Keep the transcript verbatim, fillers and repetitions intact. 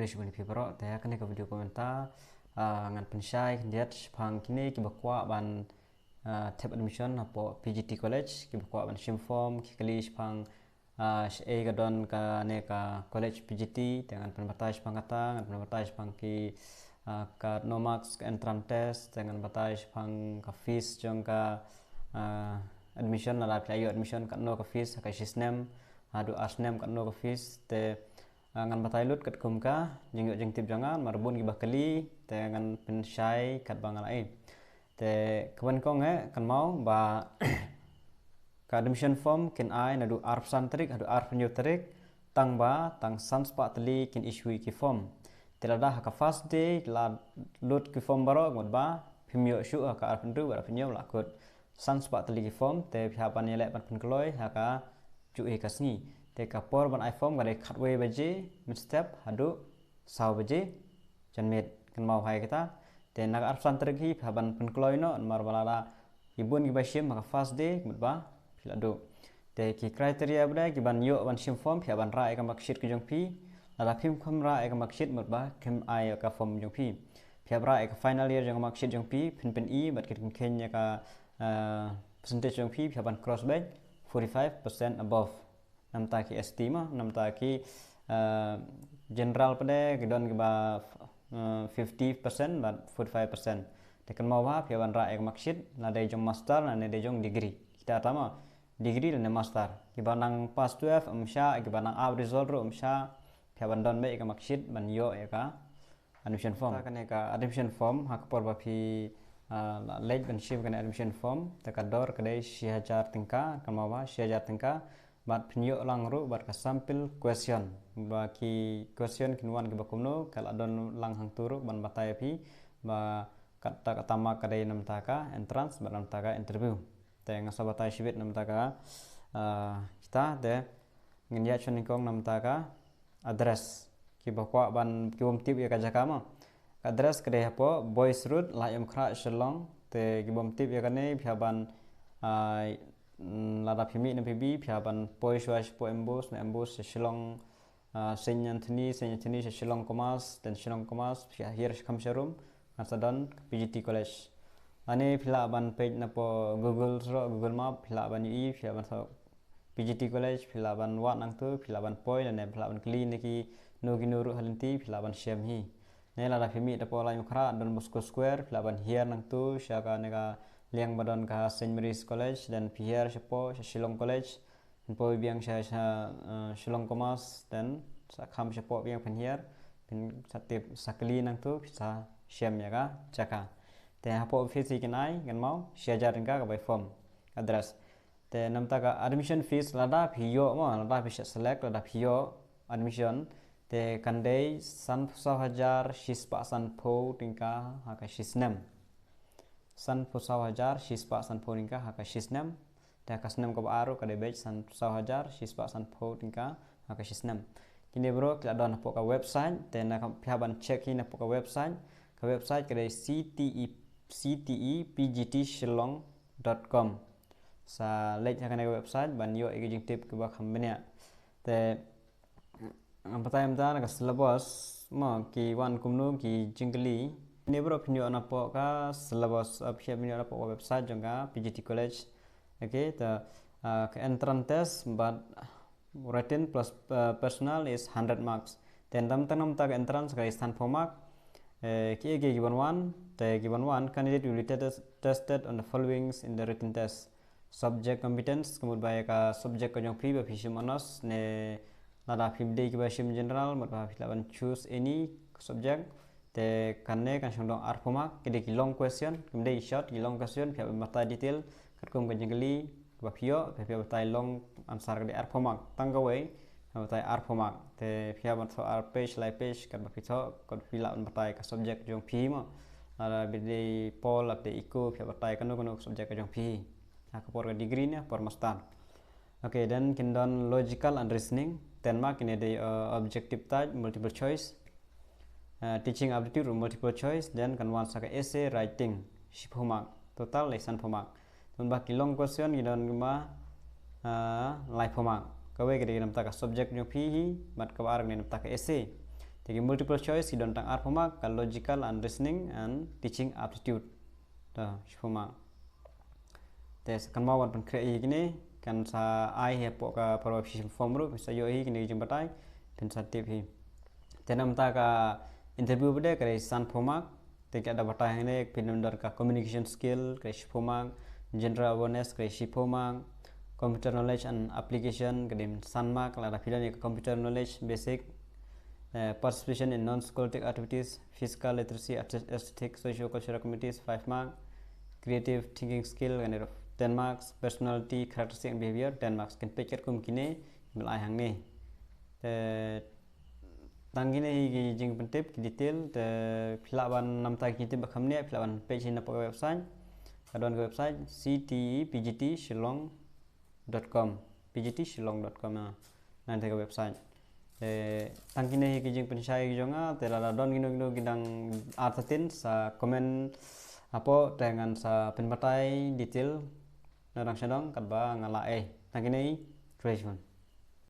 Shuwa ni phi baroh, te ha kane ka video ka mynta, ah, ngan pynshai khyndiat shaphang kine kiba kwah ban, ah, thep admission hapoh P G T College, kiba kwah ban shim form, ki kylli shaphang, ah, shaei ka don kane ka college P G T, te ngan pynbatai shaphang kata, ngan pynbatai shaphang ki, ah, ka no marks ka entrance test, te ngan batai shaphang ka fees jong ka, ah, admission, lada phi la ïoh admission katno ka fees, ha ka shi snem haduh ar snem katno ka fees, te ah, ngan batai lut katkum ka jingïoh jingtip jong nga, namar bun kiba kylli, te ngan pynshai katba nga la ai. Te kaba nyngkong eh, kynmaw ba ka admission form kin ai naduh arphew san tarik haduh arphew hynñiew tarik, tang ba tang san spah tylli kin issue ki form. Te lada ha ka first day la lut ki form baroh, mut ba phim ïoh shuh ha ka arphew hynriew bad arphew hynñiew, la kut san spah tylli ki form, te phi hap ban ïaleh ban pynkloi ha ka juh hi ka sngi. Te ka por ban ai form ka dei khatwei baje mynstep haduh saw baje janmiet, kynmaw hi kita. Te na ka arphew san tarik hi phi hap ban pynkloi noh, namar ba lada ki bun kiba shim ha ka first day, mut ba phi la duh. Te ki criteria ba dei ki ban ïoh ban shim form, phi hap ban rah ïa ka marksheet ka jong phi. Lada phim kham rah ïa ka marksheet, mut ba kim ai ïa ka form jong phi. Phi hap rah ïa ka final year jong ka marksheet jong phi, phin pyni bad kin kheiñ ïa ka, ah, percentage jong phi, phi hap ban cross beit forty-five percent above. Namta ki S T ma, namta ki, ah, general pat de ki don kiba, ah, fifty percent bad forty-five percent. Te kynmaw ba phi hap ban rah ïa ka marksheet, la dei jong master, la dei jong degree. Kita tama degree lane master. Kiba nang pass twelve ym shah, kiba nang ap result ruh ym shah, phi hap ban don beit ïa ka marksheet ban ïoh ïa ka admission form. Ta kane ka admission form, ha ka por ba phi, ah, la leit ban shim kane admission form, te ka dor ka dei shi hajar tyngka, kynmaw ba shi hajar tyngka, bad phin ïoh lang ruh bad ka sample question, ba ki question kin wan kiba kumno, ka la don lang hangto ruh ban batai ïa phi ba katta katta mark ka dei namta ka entrance bad namta ka interview. Te nga sa batai shibit namta ka, ah, kita, te ngin ïa shon nyngkong namta ka address. Kiba kwah ban, kibym tip ïa ka jaka ma, ka address ka dei hapoh Boys Road, Laitumkhrah, Shillong. Te kibym tip ïa kane, phi hap ban, ah, mm, lada phi mih na P B, phi hap ban poi shuwa shapoh Ambush, na Ambush sha Shillong, ah, Saint Anthony, Saint Anthony sha Shillong Commerce, then Shillong Commerce phi hiar shakham sharum, ngan sa don ka P G T College. Lane phi lah ban peit napoh Google, sroh Google Map, phi lah ban ïohi, phi lah ban sa P G T College, phi lah ban wad nangto, phi lah ban poi, lane phi lah ban kylli na kino kino ruh ha lynti, phi lah ban shem hi. Ne lada phi mih hapoh Laitumkhrah, Don Bosco Square, phi lah ban hiar nangto sha kane ka liang ba don ka Saint Mary's College, then phi hiar shapoh sha Shillong College, phin poi biang sha, sha, eh, Shillong Commerce, then sa kham shapoh biang phin hiar, phin sa tip, sa kylli nangto, phin sa shem ïa ka jaka. Te hapoh office hi kin ai, kynmaw, shi hajar tyngka ka bai form, address. Te namta ka admission fees, lada phi ïoh ma, lada phi shah select, lada phi ïoh admission, te kan dei sanphew saw hajar shispah sanphew tyngka ha ka shi snem. Sanphew saw hajar shispah sanphew tyngka ha ka shi snem. Te ha ka snem kaba ar ruh ka dei beit sanphew saw hajar shispah sanphew tyngka ha ka shi snem. Kine baroh ki la don hapoh ka website, te na ka, phi hap ban check hi napoh ka website. Ka website ka dei C T E, C T E P G T Shillong dot com. Sa leit ha kane ka website ban ïoh ïa ki jingtip kiba kham bniah. Te ngam batai mynta na ka syllabus, ma, ki wan kumno ki jingkylli. Kine baroh phin ïoh napoh ka syllabus, ah, phin ïoh napoh ka website jong ka P G T College. Okay, te, ah, ka entrance test bad written plus, ah, personal is hundred marks. Te namta, namta ka entrance ka dei sanphew mark. Eh, kiei kiei kiban wan, te kiban wan, candidate will be tes-, tested on the following in the written test. Subject competence, ka mut ba ïa ka subject ka jong phi ba phi shim honours, ne lada phi dei kiba shim general, mut ba phi lah ban choose any subject. Te kane kan shong dong arphew mark, ki dei ki long question, kim dei short, ki long question, phi hap ban batai detail katkum ka jingkylli ba phi ïoh, te phi hap batai long answer ka dei arphew mark. Tang kawei, phi hap batai arphew mark. Te phi hap ban thoh ar page, lai page, katba phi thoh, katba phi lah ban batai ka subject jong phi ma. Lada ba dei Pol, lada dei Eco, phi hap batai kano kano ka subject ka jong phi. Ha ka por ka degree ne por master. Okay, then kin don logical and reasoning, ten mark, kine dei, uh, objective type, multiple choice. Uh, teaching aptitude, multiple choice, then kan wan sa ka essay writing, shiphew mark. Total dei sanphew mark. Te ba ki long question ki don kumba, uh, laiphew mark. Kawei ka dei namta ka subject jong phi hi, bad kaba ar ka dei namta ka essay. Te ki multiple choice ki don tang arphew mark, ka logical and reasoning and teaching aptitude. Te shiphew mark. Te sa kan ba wan pynkhreh ïa kine, kan sa ai hi hapoh ka por ba phi shim form ruh, phin sa ïoh hi kine ki jingbatai, phin sa tip hi. Te namar ka interview ba dei ka dei sanphew mark, te ka da batai hangne phin don ka communication skill, ka dei shiphew mark, general awareness, ka dei shiphew mark, computer knowledge and application, ka dei san mark, lada phi don ïa ka computer knowledge basic, eh, participation in non-scholastic activities, physical literacy, artis-, aesthetic, socio-cultural communities, five mark, creative thinking skill, kane ruh ten marks, personality, characteristic and behavior, ten marks. Kan peit katkum kine ba la ai hangne. Te tang kine hi ki jingpyntip ki detail, te phi lah ban namar ki jingtip ba kham ne, phi lah ban peit hi na ka website. Ka don ka website C T E P G T Shillong dot com, P G T Shillong dot com na. Nangta ka website. Te tang kine hi ki jingpynshai ki jong nga, te lada don kino kino ki dang artatien sa comment hapoh, te ngan sa pynbatai detail na dang sha dang katba nga la ai. Tang kine hi, khublei shibun.